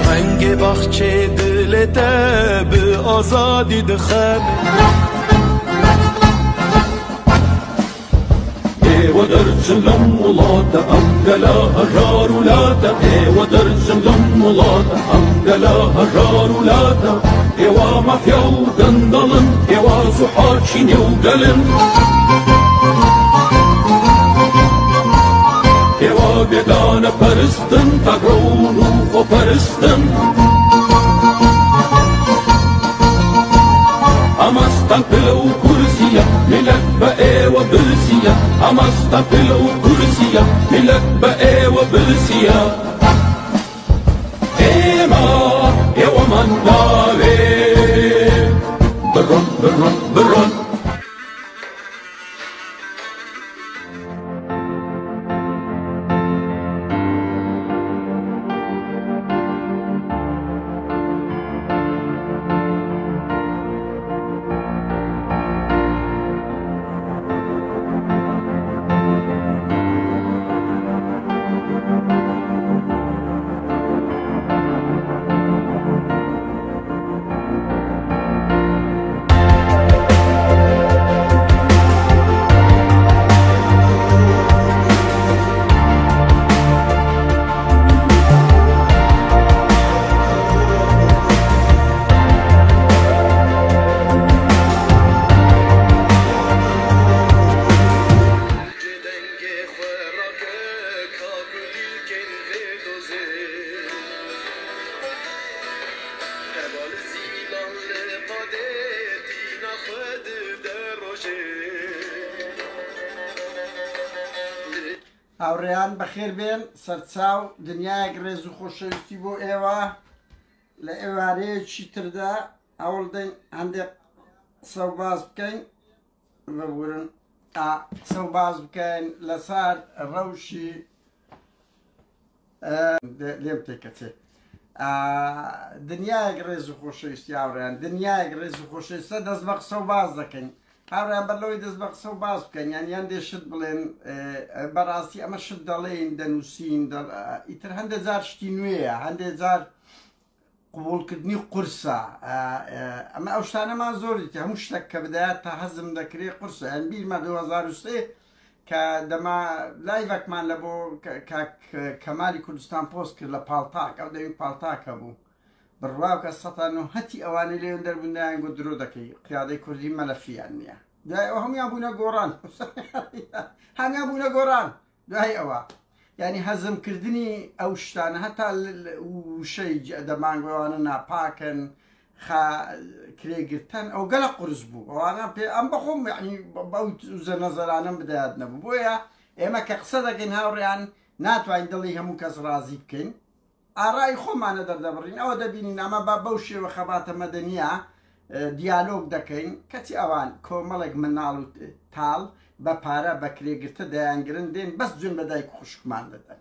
Rengê baxçê dilê te bi azadî dixeme. ئێوە دەرچن لەم وڵاتە ئەم گەلە هەژار و لاتە ئێوە دەرچن لەم وڵاتە ئەم گەلە هەژار و لاتە ئێوە مافیا و گەندەڵن ئێوە زوحاکی نێو گەلن ئێوە بێگانە پەرستن تاکڕەون و خۆپەرستن ئەمەستان پلە و کورسیە میلەت بە ئێوە برسیە ئەمەستان پلە و کورسیە میلەت بە ئێوە برسیە ئێمە ئێوەمان ناوێ بڕۆن بڕۆن بڕۆن. هاوڕێیان بەخێر بێن سەرچاو دنیایەک ڕێز و خۆشەویستی بۆ ئێوە لە ئێوارەیەکی تردا هەوڵ دەین هەندێک قسە و باس بکەین ببورن قسە و باس بکەین لەسەر ڕەوشی لێم تێکەچێت دنیایەک ڕێز و خۆشەویستی هاوڕێیان دنیایەک ڕێز و خۆشەویستە دەست بە قسە و باز دەکەین هاوڕێیان بەر لەوەی دەست بە قسە و باس بکەن یان یان دێ شت بڵێن بەڕاستی ئەمە شت دەڵێین دەنووسین ئیتر هەندێک جار شتی نوێیە هەندێک جار قبوڵکردنی قورسە ئەمە ئەو شتانەمان زۆر دیت هەموو شتێک کە بدایەت تا هەزم دەکرێ قورسە یان بیرمە 2003 کە دەما لایڤەکمان لە بۆ کاک کەمالی کوردستان پۆست کرد لە پاڵتاک ئەو دەمی پاڵتاک هەبوو بڕوا بکە سەتا نۆهەتی ئەوانەی لێیان دەربوون دەیان گوت درۆ دەکەی قیادەی کوردی مەلەفیان نییە دوای ئەوە هەمویان بوونە گۆڕان هەمیان بوونە گۆڕان دوای ئەوە یعنی هەزمکردنی ئەو شتانە هەتا وشەی دەمانگەوانە ناپاکن خا کرێگرتن ئەو گەلە قورس بوو ئەوانە پێ ئەم بەخۆم یعنی بەو زە نەزەرانم بدایەت نەبوو بۆیە ئێمە کە قسە دەکەین هاوڕێیان ناتوانین دڵی هەموو کەس ڕازی بکەین ئارای خۆمانە دەردەبڕین ئەوە دەبینین ئەمە با بەو شێوە خەباتە مەدەنیە دیالۆگ دەکەین کەچی ئەوان کۆمەڵێک مناڵ و تاڵ بە پارە بە کرێگرتە دەیانگرن دێن بەس جوێن بە دایک و خوشکمان دەدەن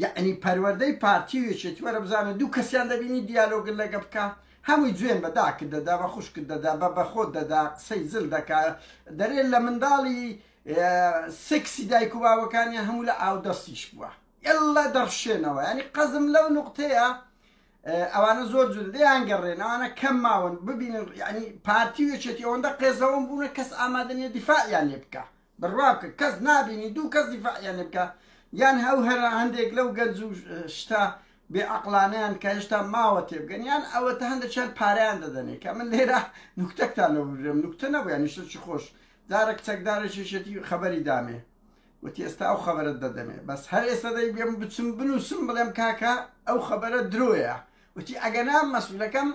یەعنی پەروەردەی پارتی و یەکێتی وەرە بزانە دوو کەسیان دەبینی دیالۆگت لەگە بکە هەمووی جوێن بە داکت دەدا بە خوشکت دەدا بە بەخۆت دەدا قسەی زل دەکا دەرێ لە منداڵی سێکسی دایک و باوەکانیان هەموو لە ئاودەستیش بووە یەللا دەڕشێنەوە یانی قەزم لەو نوقتەیە ئەوانە زۆر جون لێیان گەڕێن ئەوانە کەم ماون ببینن یعنی پارتی و یەکێتی ئەوەندە قێزەوەن بوونە کەس ئامادە نییە دیفاعیان لێ بکە بڕوا بکە کەس نابینی دوو کەس دیفاعیان لێ بکە یان هەو هەرە هەندێک لەو گەنج و شتە بێ عەقڵانەیان کە هێشتا ماوە تێبگەن یان ئەوەتە هەندێکیان پارەیان دەدەنێ کە من لێرە نوکتەکتان لەو بژێم نوکتە نەبوو یانی شتێکی خۆش جارێک چەکدارێکی یەکێتی خەبەری دامێ وتی ئێستا ئەو خەبەرەت دەدەمێ بەس هەر ئێستا دەی بێم بچم بنووسم بڵێم کاکە ئەو خەبەرە درۆیە وتی ئەگەنا مەسولەکەم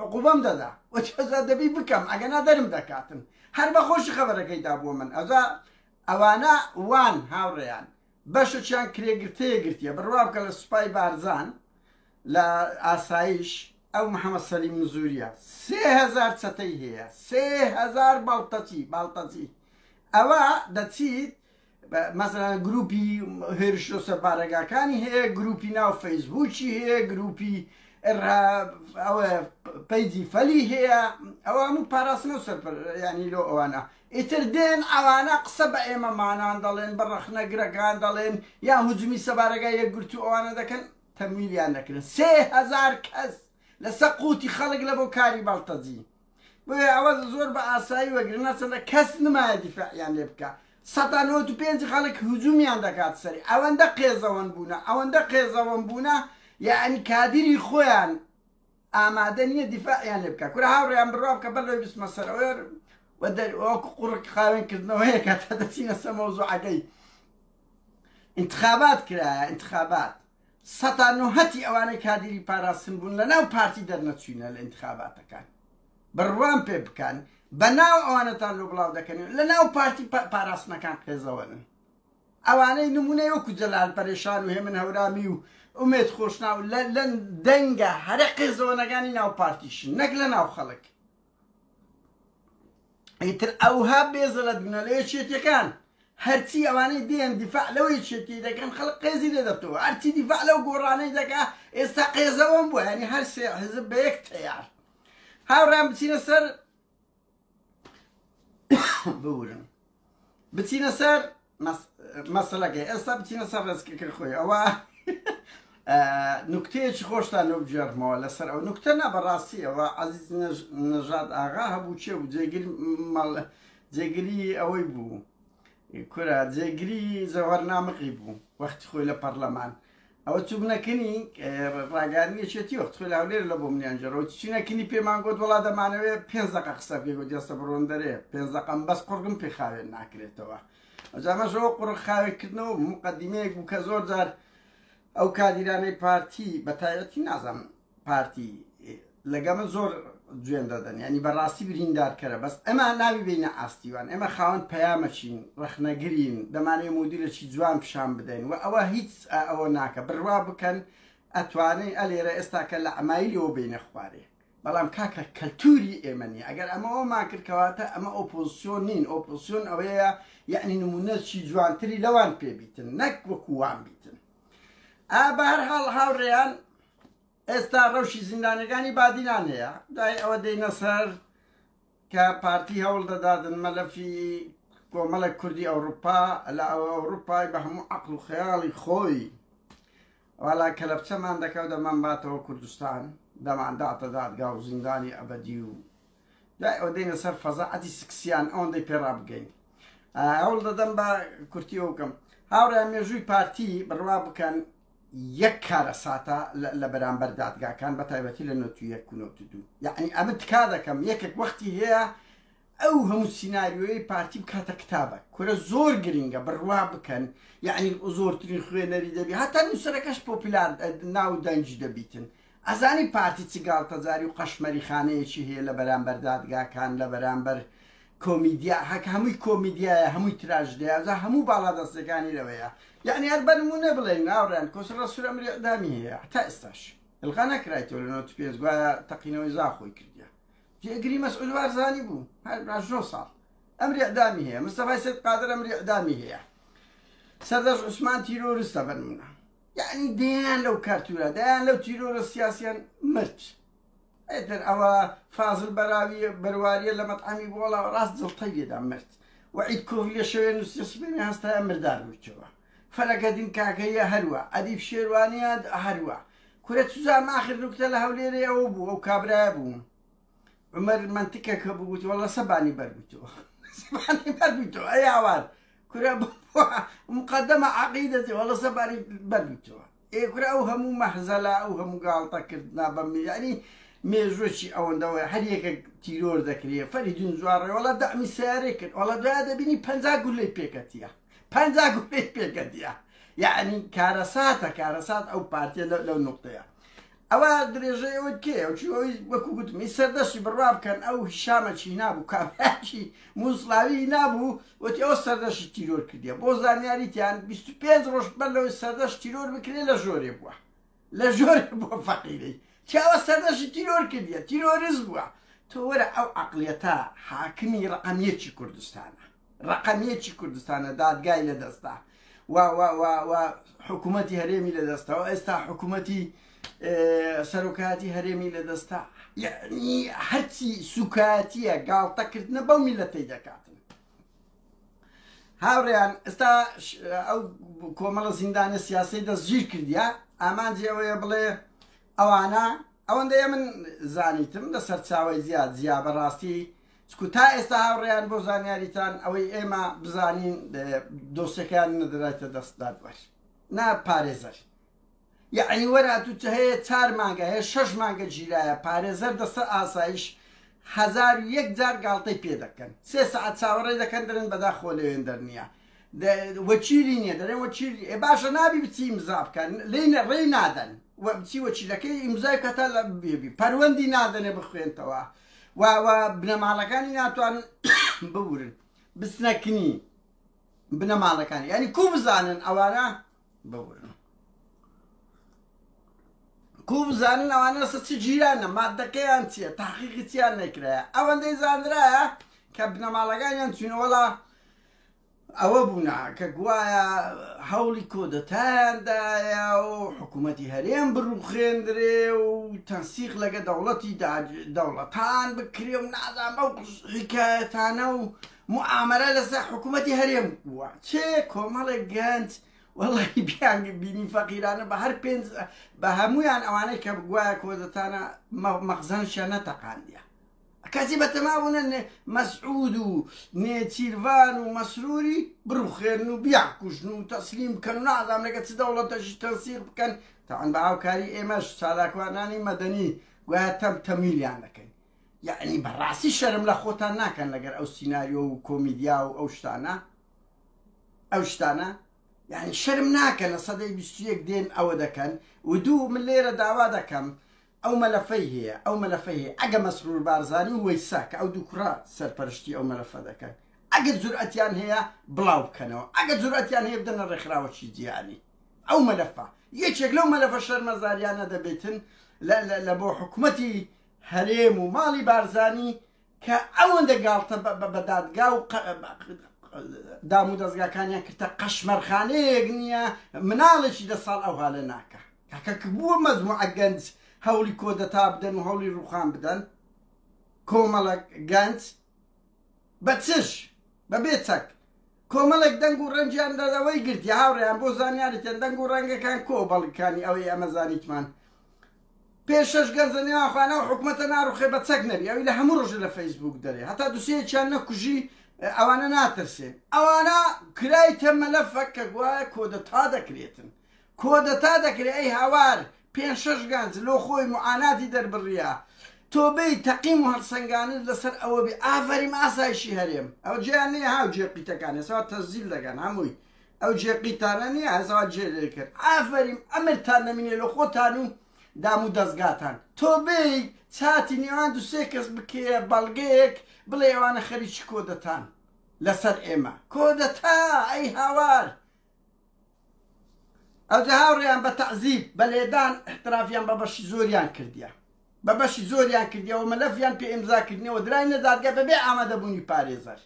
عقوبەم دەدا وتی ئەزا دەبی بکەم ئەگەنا دەرم دەکاتن هەر بە خۆشی خەبەرەکەی دابووە من ئەزا ئەوانە وان هاوڕێیان بەشەکیان کرێگرتەیە گرتیە بڕوا بکە لە سوپای بارزان لە ئاسایش ئەو محەممەد سەلیم نزوریە 3000 چەتەی هەیە 3000 باڵتەچی باڵتەچی ئەوە دەچیت مەسەلەن گروپی هێرش لەسەر بارەگاکانی هەیە گروپی ناو فەیسبووکی هەیە گروپی ئەوە پەیجی فەلی هەیە ئەوە هەموو پاراستنە و سەرپەر ینی لۆ ئەوانە ئیتر دێن ئەوانە قسە بە ئێمەمانان دەڵێن، بە ڕەخنەگرەکان دەڵێن، یان هجومی سەبارەگای یەکگرتوو ئەوانە دەکەن، تەمویلیان دەکرن. 3000 کەس لەسەر قوتی خەڵک لە بۆ کاری بەڵتەجی. بۆیە ئەوە زۆر بە ئاسایی وەگرن، هەرچەندە کەس نمایە دیفاعیان لێ بکا. 95% خەڵک هجومیان دەکات سەری. ئەوەندە قێزەوەن بوونە، ئەوەندە قێزەوەن بوونە، یەعنی کادیری خۆیان ئامادە نییە دیفاعیان لێ بکا. کورە هاوڕێیان بڕوا بکە بەر لەوەی بچمە سەر ئەوە و وەکو قوڕگ خاوێن کردنەوەیەکە تا دەچینە سەر مەوزوعەکەی. انتخابات کرایە، انتخابات 90% ئەوانەی کادیری پاراستن بوون لە ناو پارتی دەرنەچوینە لە انتخاباتەکان. بڕوام پێ بکەن بە ناو ئەوانەتان لۆ بڵاو دەکەن لە ناو پارتی پاراستنەکان قێزەوەنن. ئەوانەی نمونەی وەکو جەلال پەرێشان و هێمن هەورامی و ئومێد خۆشناو لە دەنگە هەرە قێزەوەنەکانی ناو پارتیشن نەک لە ناو خەڵک. ئیتر ئەوها بێزەلەت بوونە لە یەکێتیەکان. هەرچی ئەوانەی دێن دیفاع لەو یەکێتی دەکەن خەڵک قێزی لێ دەبتەوە، هەرچی دیفاع لەو گۆڕانەی دەکا ئێستا قێزەوەم بووە. یعنی هەر سێ حزب بە یەک تەیار. هاوڕێیان بچینە سەر بورن بچینە سەر مەسەلەکەی. ئێستا بچینە سەر ڕێزکەکە خۆی. ئەوە نوکتەیەکی خۆشتان لۆ بگێڕمەوە لەسەر ئەو نوکتە. نا بەڕاستی ئەوە عەزیز نەژاد ئاغا هەبوو، چێ بوو جێگری ئەوەی بوو، کورە جێگری جەوهەر نامقی بوو وەختی خۆی لە پەرلەمان. ئەوە چوبنەکنی ڕاگەیاندنی یەکێتی وەخت خۆی لە هەولێر لە بۆ منیان جێڕەوە چینەکنی پێمان گوت وەڵا دەمانەوێ 5 دقە قسە بکەی. گوت ئێستا بڕۆن دەرێ 5 دقەم بەس قوڕگم پێ خاوێن ناکرێتەوە. ئەجامەشەوە قوڕگ خاوێنکردنەوە مقدمەیەک بوو کە زۆر جار ئەو کادیرانەی پارتی بە تایبەتی نازانم پارتی لەگەمە زۆر جوێن دەدەن، یعنی بەڕاستی بریندارکەرە. بەس ئەمە ناوی بینە ئاستیوان، ئێمە خاوەن پەیامەچین، ڕەخنەگرین، دەمانەوێ مودیلێکی جوان پیشان بدەین و ئەوە هیچ ئەوە ناکە. بڕوا بکەن ئەتوانێ ئەلێرە ئێستا کە لە عەمایلەوە بینە خوارێ، بەڵام کاکە کەلتوری ئێمە نییە. ئەگەر ئەمە ئەومان کرد کەواتە ئەمە ئۆپۆزیسیۆن نین. ئۆپۆزیسیۆن ئەوەیە یعنی نمونەی جوانتری لەوان پێ بیتن نەک وەکووان بیتن. ئا بەهەرحاڵ هاوڕێیان ئێستا ڕەوشی زیندانەکانی بادینان هەیە. دوای ئەوە دێنە سەر کە پارتی هەوڵ دەدادن مەلەفی کۆمەڵێک کوردی ئەوروپا لە ئەوروپای بە هەموو عەقڵ و خەیاڵی خۆی والا کەلەپچەمان دەکا و دەمان باتەوە کوردستان، دەمان داتە دادگا و زیندانی ئەبەدی و دوای ئەوە دێنە سەر فەزاعەتی سکسیان ئەوەندەی پێ ڕابگەین. هەوڵ دەدەم بە کورتیەوە بکەم. هاوڕێیان مێژووی پارتی بڕوا بکەن یەک کارەساتە لە بەرامبەر دادگاکان بە تایبەتی لە 91 و 92. یعنی ئەمە تکا دەکەم یەکێک وەختی هەیە ئەو هەموو سیناریۆی پارتی بکاتە کتابە. کورە زۆر گرنگە بڕوا بکەن، یعنی زۆرترین خوێنەری دەبی، هەتا نووسەرەکەش پۆپولار ناو دەنگی دەبیتن. ئەزانی پارتی چ گاڵتەجاری و قەشمەری خانەیەکی هەیە لە بەرامبەر دادگاکان، لە بەرامبەر کۆمیدیا، هەک هەمووی کۆمیدیایە، هەمووی تراژدیایە، جا هەموو باڵادەستەکانی لەوەیە. یعنی هەر بە نموونە بڵێین هاوڕێیان کۆسرەت ڕەسوول ئەمری ئیعدامی هەیە تا ئێستاش ئیلغا نەکرایتەوە لە 95 گوایە تەقینەوەی زاخۆی کردیە. جێگری مەسعود بارزانی بوو هەر 9 ساڵ ئەمری ئیعدامی هەیە. مستەفای سەید قادر ئەمری ئیعدامی هەیە. سەردەشت عوسمان تیرۆرستە بە نمونە. یعنی دەیان لەو کارتورە، دەیان لەو تیرۆرە سیاسیان مرد. ئیتر ئەوە فازل بەراویە بەرواریە لە مەطعەمی بۆڵا ڕاست جڵتەی لێدا مرد. وعید کۆڤ لە شەوێ نووسێ سبەینێ هەستایە مردار بوویتەوە. فەلەکەدین کاکەیە هەروە، ئەدیب شێروانیە هەروە. کورە چوزام ئاخر نوکتە لە هەولێرێ ئەوە بوو، ئەو کابرایە بوو عمر منطقێک هەبوو گوتی وەڵا سەبانی بەربوویتەوە، سەبانی بەربوویتەوە ئەی هاوار کورە مقدمە عەقیدەتی وەڵا سەبانی بەربوویتەوە. ئێ کورە ئەو هەموو مەحزەلە، ئەو هەموو گاڵتەکردنا بە یعنی مێژوەکی ئەوەندەوە هەر یەکێک تیرۆر دەکرێ. فەریدون جوانڕێ وەڵا دەعمی سیارەی کرد، وەڵا دوای دەبینی 50 گولەی پێکەتیە، 50 گولەی پێکەتیە. یعنی کارەساتە، کارەسات ئەو پارتیە لەو نقطەیە. ئەوە درێژەی ئەوە کێ؟ ئەو چی ئەوەی وەکو گوتم ئی سەردەشتی بڕوا بکەن ئەو هیشامەکی نابوو، کابراکی موسڵاوی نابوو، وتی ئەو سەردەشتی تیرۆر کردیە. بۆ زانیاریتیان 25 ڕۆژ بەر لەوەی سەردەشت تیرۆر بکرێ لە ژۆرێ بووە، لە ژۆرێ بووە فەقیرەی چاوە سەردەشتی تیرۆر کردیە، تیرۆریست بووە. تۆ وەرە ئەو عەقڵیەتە حاکمی ڕەقەمیەکی کوردستانە، ڕەقەمیەکی کوردستانە، دادگای لەدەستا و و و و حکوومەتی هەرێمی لەدەستەوە، ئێستا حکوومەتی سەرۆکایەتی هەرێمی لەدەستا. یعنی هەرچی سوکایەتیە گاڵتەکردنە بەو میلەتەی دەکاتن. هاوڕێیان ئێستا ئەو کۆمەڵە زیندانە سیاسی دەستگیر کردیا ئامانجی ئەوەیە بڵێ ئەوانە ئەوەندەیە من زانیتم لە سەرچاوی زیاد زیا بەڕاستی چکو تا ئێستا هاوڕێیان بۆ زانیاریتان ئەوەی ئێمە بزانین دۆسەکان نەدرایتە دەست دادوەر نا پارێزەر یەعنی وەرە ئەتوو چ هەیە چار مانگە هەیە شەش مانگە گیرایە پارێزەر دەستە ئاسایش 1001 جار گاڵتەی پێ دەکەن سێ سەعات چاوەڕێ دەکەن دەرن بەداخۆ لەوێن دەرنیە وەکیلی نییە دەرێن وەکیلی ئێ باشە نابی بچی ئیمزا بکەن لێی ڕێی نادەن و بچی وەکیلەکەی ئیمزای بکە تا لە بێبی پەروەندی نادەنێ بخوێنتەوە و و بنەماڵەکانی ناتوانن ببورن بچنە کنی بنەماڵەکانی یعنی کو بزانن ئەوانە ببورن کو بزانن ئەوانە سە چ گیرانە مادەکەیان چییە تحقیقی چیان نەکرایە ئەوەندەی زانرایە کە بنەماڵەکانیان چوینەوەڵا ئەوە بوونە کە گوایە هەوڵی کۆدەتایان دایە و حکوومەتی هەرێم بڕوخێندرێ و تەنسیق لەگە دەوڵەتی دەوڵەتان بکرێ و نازانم ئەو حکایەتانە و معامەرە لەسەر حکوومەتی هەرێم بووە چێ کۆمەڵێک گەنج وەڵی بیان بینی فەقیرانە بە هەر پێنج بە هەمویان ئەوانەی کە گوایە کۆدەتانە مەخزەنشیان نەتەقاندیە کەچی بەتەما بوونە مەسعود و نێچیرڤان و مەسروری بڕوخێنن و بیانکوژن و تەسلیم بکەن و نازانم لەگە چ دەوڵەتەشی تەنسیق بکەن تاوان بە هاوکاری ئێمەش چالاکوانانی مەدەنی گوایە تەم تەمیلیان دەکەین یعنی بەڕاستی شەرم لە خۆتان ناکەن لەگەر ئەو سیناریۆ و کۆمیدیا و ئەو شتانە ئەو شتانە یعنی شەرم ناکەن لە سەدەی 21 دێن ئەوە دەکەن و دوو من لێرە داوا دەکەم ئەو مەلەفەی هەیە ئەو مەلەفەی هەیە ئەگە مەسرور بارزانی و وەیسا کە ئەو دوو کوڕە سەرپەرشتی ئەو مەلەفە دەکەن ئەگەر جورئەتیان هەیە بڵاو بکەنەوە ئەگە جورئەتیان هەیە بدەنە ڕێکخراوەکی جیهانی ئەو مەلەفە یەکێک لەو مەلەفە شەرمەزاریانە دەبێتن لە بۆ حکومەتی هەرێم و ماڵی بارزانی کە ئەوەندە گاڵتە بە دادگا و دام و دەزگاکانیان کردە قەشمەرخانەیەک نییە مناڵێکی دە ساڵ ئەو هالە ناکە کاکە کە بووە مەجموعە گەنج هەوڵی کۆدەتا بدەن و هەوڵی ڕوخان بدەن کۆمەڵە گەنج بە چش بە بێ چەک کۆمەڵێک دەنگ و ڕەنگیان دەدەوەی گرتی هاوڕێیان بۆ زانیاریتان دەنگ و ڕەنگەکان کۆ بەڵگەکانی ئەوەی ئەمە زانیتمان پێ شەش گەنجە نێوان خۆیان ئەو حکومەتە ناڕوخێ بە چەک نەبی ئەوی لە هەموو ڕۆژێ لە فەیسبوک دەرێ هەتا دوسێکیان نەکوژی ئەوانە ناترسێن ئەوانە کرایتە مەلەفە کە گوایە کۆدەتا دەکرێتن کۆدەتا دەکرێ ئەی هاوار پێ شەش گەنج لۆ خۆی معاناتی دەربڕیە تۆبەی تەقیم و هەڵسەنگانت لەسەر ئەوە بی ئافەریم ئاسایشی هەرێم ئەو جیان نییە هاو جێ قیتەکان ئێستا تەزیل دەکەن هەمووی ئەو جێ قیتانە نییە هەزار جێ لێ کرد ئافەریم ئەمرتان نەمینێ لە خۆتان و دام و دەزگاتان تۆ بێی چاتی نێوان دو سێ کەس بکەیە بەڵگەیەک بڵێ ئەوانە خەریکی کۆدەتان لەسەر ئێمە کۆدەتا ئەی هاوار ئەوجا هاوڕێیان بە تەعزیب بە لێدان احترافیان بە بەشی زۆریان کردیە بە بەشی زۆریان کردیەوە مەلەفیان پێ ئیمزا کردنەوە دراینە دادگا بەبێ ئامادەبوونی پارێزەر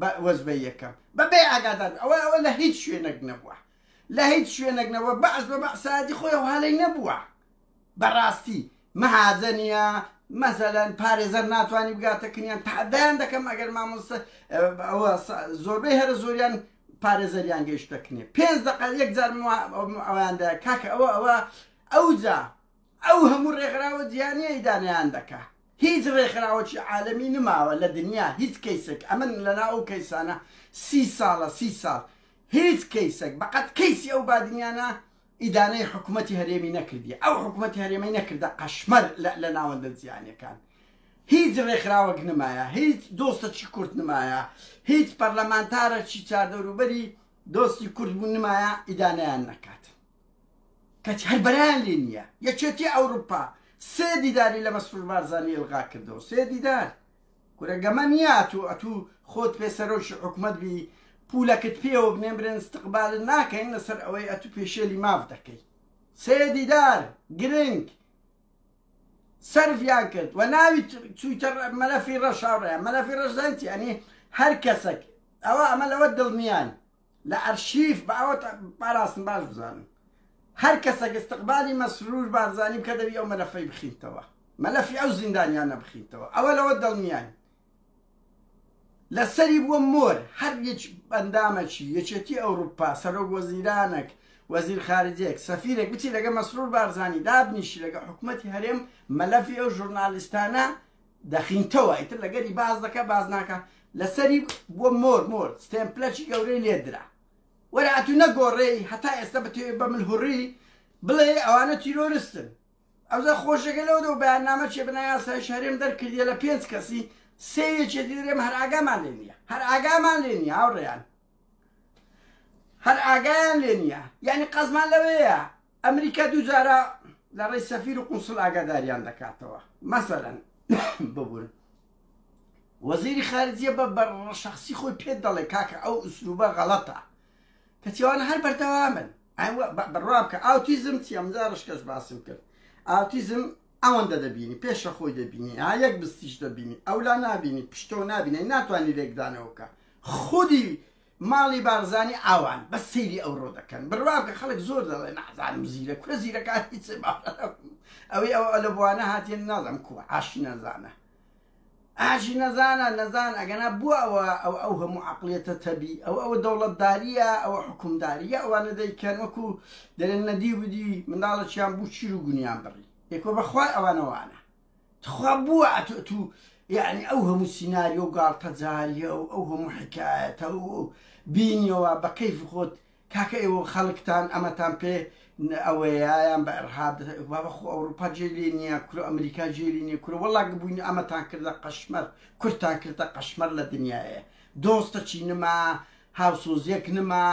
بە وەزبەی یەکەم بەبێ ئاگادار ئەوە ئەوە لە هیچ شوێنێک نەبووە لە هیچ شوێنێک نەبووە بەعس بە بەعسایەتی خۆی هەواڵی نەبووە بەڕاستی مەهاجە نییە مەسەلەن پارێزەر ناتوانانی بگاتە کنیان تەحەدایان دەکەم ئەگەر مامۆستا ئەوە زۆربەی هەرە زۆریان پارێزەریان گەیشتە کنێ پێنج دقە یەک جار ئەویان دا کاکە ئەوە ئەوە ئەوجا ئەو هەموو ڕێکخراوە جیهانیە ئیدانەیان دەکا هیچ ڕێکخراوەکی عالەمی نماوە لە دنیا هیچ کەیسێک ئەمن لەنا ئەو کەیسانە سی ساڵە سی ساڵ هیچ کەیسێک بەقەت کەیسی ئەو بادینیانە ئیدانەی حکومەتی هەرێمی نەکردیە ئەو حکومەتی هەرێمەی نەکردە قەشمەر لە ناوەندە جیهانیەکان هیچ ڕێکخراوەک نمایە هیچ دۆستەکی کورد نمایە هیچ پەرلەمانتارەکی چاردەوروبەری دۆستی کورد بوو نمایە ئیدانەیان نەکات کەچ هەر بەرایان لێ نییە یەکێتی ئەوروپا سێ دیداری لە مەسرور بارزانی ئیلغا کردەوە سێ دیدار کورە گەمە نییە ئەتوو ئەتوو خۆت پێ سەرۆکی حکومەت بی پولەکت پێوە بنێن برێن استقبالت ناکەین لەسەر ئەوەی ئەتوو پێشێلی ماف دەکەی سێ دیدار گرنگ سەرفیان کرد و ناوی چویتە مەلەفی ڕەش هاوڕێیان مەلەفی ڕەش زانتی ئەنی هەر کەسێک ئەوە ئەمە لەوە دڵنیان لە ئەرشیف بە ئەوە پاراستن باش بزانن هەر کەسێک استقبالی مەسرور بارزانی بکە دەبی ئەو مەلەفەی بخینتەوە مەلەفی ئەو زیندانیانە بخینتەوە ئەوە لەوە دڵنیاین. لەسەری بووە مۆر هەر یەک ئەندامەکی یەکێتی ئەوروپا سەرۆک وەزیرانەک وەزیر خارجیەک سەفیرێک بچی لەگە مەسرور بارزانی دابنیشی لەگە حکومەتی هەرێم مەلەفی ئەو ژورنالیستانە دەخینتەوە ئیتر لەگەری باز دەکە باز ناکە لەسەری بووە مۆر مۆر ستێمپلەکی گەورەی لێدرا وەرە ئەتو نەگۆڕێی هەتا ئێستا بتەوێ بە ملهوڕی بڵێ ئەوانە تیرۆرستن ئەوجا خۆشەکە لەوە دەو بەیاننامە چێ بە ناوی ئاسایش هەرێم دەرکردیە لە پێنج کەسی سێ یەکێتی دەرێم هەر ئاگامان لێ نییە هەر ئاگامان لێ نییە هاوڕێیان هەر ئاگایان لێ نییە یعنی قەزمان لەوەیە ئەمریکا دووجارە لە ڕێی سەفیر و قونسڵ ئاگاداریان دەکاتەوە مەسەلەن ببورن وەزیری خارجیە بە بە شخصی خۆی پێت دەڵێ کاکە ئەو ئوسلوبە غەڵەتە کەچی ئەوانە هەر بەردەوامن بڕوا بکە ئاوتیزم چی ئەمجا ڕشکەش باسم کرد ئاوتیزم ئەوەندە دەبینی پێشە خۆی دەبینی ها یەک بستیش دەبینی ئەولا نابینی پشتەوە نابینی ناتوانانی لێکدانەوە بکە خودی ماڵی بارزانی ئاوان بەس سەیری ئەوڕۆ دەکەن بڕوا بکە خەڵک زۆر دەڵێ نازانم زیرە کورە زیرەکان هیچ ئەوەی ئەوە لە بوانە هاتیە نازانم کووە ئاشی نەزانە ئاشی نەزانە نەزان ئەگەنا بووە ئەوە ئەو ئەو هەموو عقلیەتە تەبی ئەو ئەوە دەوڵەتداریە ئەوە حکومداریە ئەوانە دەیکەن وەکو دەرێن نەدی بدی منداڵەکیان بوو چیر و گونیان بڕی یەکۆ بەخوای ئەوانەوانە تخوا بووە ئەتو ئەتو یعنی ئەو هەموو سیناریۆ و گاڵتەجاریە و ئەو هەموو حکایەتە و بینیەوە بە کەیف خۆت کاکە ئێوە خەڵکتان ئەمەتان پێ ئەوەیە یان بە ئەرهاب بابە خۆ ئەوروپا جێ لێ نییە کورە ئەمریکا جێ لێ نییە کورە وەڵا گبووین ئەمەتان کردە قەشمەر کورتان کردە قەشمەر لە دنیاە دۆستە چی نما هاوسۆزیەک نما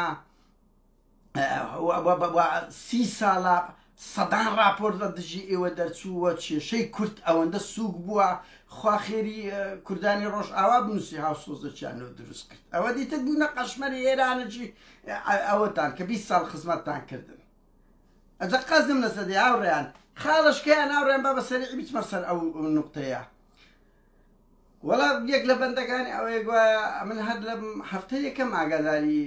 سی ساڵە سەدان ڕاپۆرت لە دژی ئێوە دەرچووە کێشەی کورد ئەوەندە سووک بووە خوا خێری کوردانی ڕۆژئاوا بنووسی هاوسۆزەکیانەوە دروست کرد ئەوە دیتر بوونە قەشمەری ئێرانەکی ئەوەتان کە 20 ساڵ خزمەتتان کردن ئەجا قەزم لەسەر دێ هاوڕێیان خاڵشکەیان هاوڕێیان با بە سەریع بچمە سەر ئەو نقطەیە وەڵا یەک لە بەندەکانی ئەوەیە گوایە ئەمن هەر لە هەفتە یەکەم ئاگاداری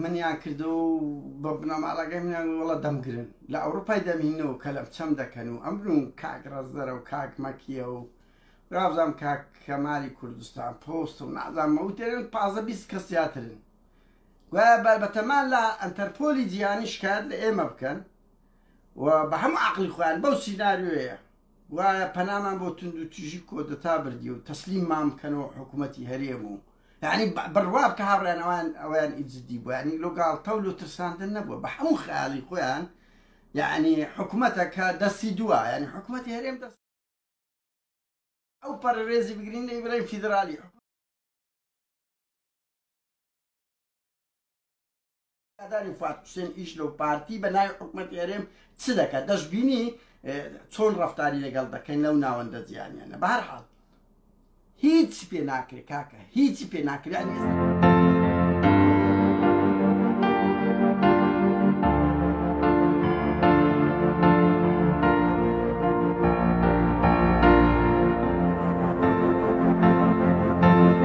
منیان کردو و بە بنەماڵەکەی منیان وەڵا دەمگرن لە ئەوروپای دەمینەوە کەلەم چەم دەکەن و ئەمن و کاک ڕەزدەرە و کاک مەکیە و رابزانم کاک کەمالی کوردستان پۆست و نازانم ئەو تێرن پازە 20 کەس زیاترن گوایە بە بەتەمان لە ئەنتەرپۆلی جیهانی شکایەت لە ئێمە بکەن و بە هەموو عقلی خۆیان بەو سیناریۆیە گوایە پەنامان بۆ توندوتیژی کۆدەتا بردی و تەسلیممان بکەنەوە حکوومەتی هەرێم و یعنی بڕوا بکە هاوڕێیان ئەوان ئەویان ئیجدی بوو یعنی لۆ گاڵتە و لۆ ترساندن نەبووە بە هەموو خەیاڵی خۆیان یعنی حکوومەتە کە دەستی دووە یعنی حکوومەتی هەرێم دەست ئەو پەرڕێزی بگرین لەی بڵێن فیدرالی دانی فواد حوسێن ئیش لەو پارتی بە ناوی حکومەتی هەرێم چ دەکات دەشبینی چۆن ڕفتاری لەگەڵ دەکەین لەو ناوەندە جیانیانە بەهەرحاڵ هیچ پێ ناکرێت کاکە هیچی پێ ناکرێت.